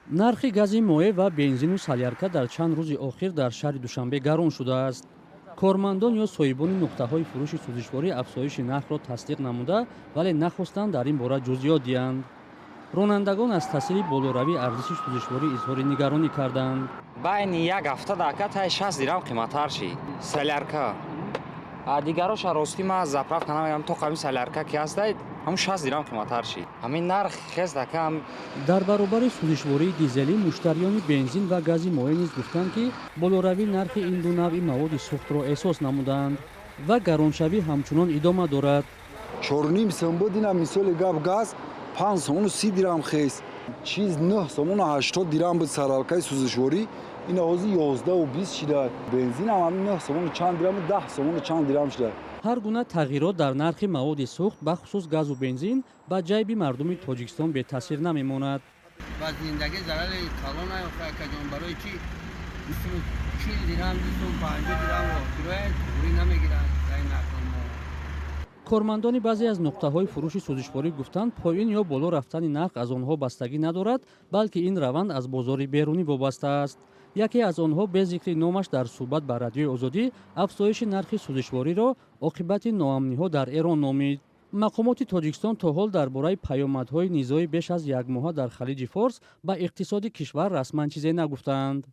Нархи гази моеъ ва бензину солярка дар чанд рӯзи охир дар шаҳри Душанбе гарон шудааст. Кормандон ё соҳибони нуқтаҳои фурӯши сӯзишворӣ афзоиши нархро тасдиқ намуда, вале нахостанд дар ин бора ҷузъиёт диҳанд. Ронандагон аз таъсири болоравии арзиши сӯзишворӣ изҳори нигаронӣ карданд. Байни як ҳафта дака таи 60 дирам қиматтар шид солярка. А дигароша, ростӣ, ман заправка намегам, то қами солярка ки ҳастай, ҳамун 60 дирам қиматтар шид. Ҳамин нарх хез дака. Дар баробари сӯзишвории дизелӣ, муштариёни бензин ва гази моеъ низ гуфтанд, ки болоравии нархи ин ду навъи маводи сӯхтро эҳсос намуданд ва гароншавӣ ҳамчунон идома дорад. 4,5 сом буд, ина мисоли гап, газ 5 сомону 30 дирам хес. Чиз 9 сомону 80 дирам буд, саралкаи сӯзишворӣ, ина ҳозир 11,20 шида. Бензинам ҳамин 9 сомону чанд дирам, 10 сомону чанд дирам шуда. Ҳар гуна тағйирот дар нархи маводи сӯхт, бахусус газу бензин, ба ҷайби мардуми Тоҷикистон бетаъсир намемонад. Ба зиндагӣ зарари калон акаҷон. Барои чӣ 40 дирам, 2 сом 50 дирам кироя туғрӣ намегиранд дар ин нархҳо. Кормандони баъзе аз нуқтаҳои фурӯши сӯзишворӣ гуфтанд, поин ё боло рафтани нарх аз онҳо бастагӣ надорад, балки ин раванд аз бозори берунӣ вобаста аст. Яке аз онҳо бе зикри номаш дар суҳбат ба Радиои Озодӣ афзоиши нархи сӯзишвориро оқибати ноамниҳо дар Эрон номид. Мақомоти Тоҷикистон то ҳол дар бораи паёмадҳои низои беш аз якмоҳа дар Халиҷи Форс ба иқтисоди кишвар расман чизе нагуфтаанд.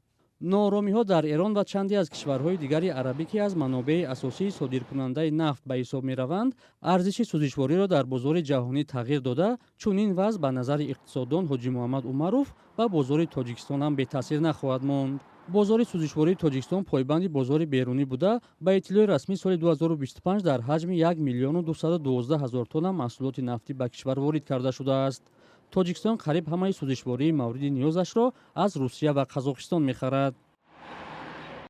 Нооромиҳо дар Эрон ва чанде аз кишварҳои дигари арабӣ, ки аз манобеи асосии содиркунандаи нафт ба ҳисоб мераванд, арзиши сӯзишвориро дар бозори ҷаҳонӣ тағйир дода, чунин вазъ, ба назари иқтисоддон Ҳоҷи Муҳаммад Умаров, ба бозори Тоҷикистон ҳам бетаъсир нахоҳад монд. Бозори сӯзишвории Тоҷикистон пойбанди бозори берунӣ буда, ба иттилои расмӣ, соли 2025 дар ҳаҷми 1 миллиону 212 ҳазор тонна маҳсулоти нафтӣ ба кишвар ворид карда шудааст. Тоҷикистон қариб ҳамаи сӯзишвории мавриди ниёзашро аз Русия ва Қазоқистон мехарад.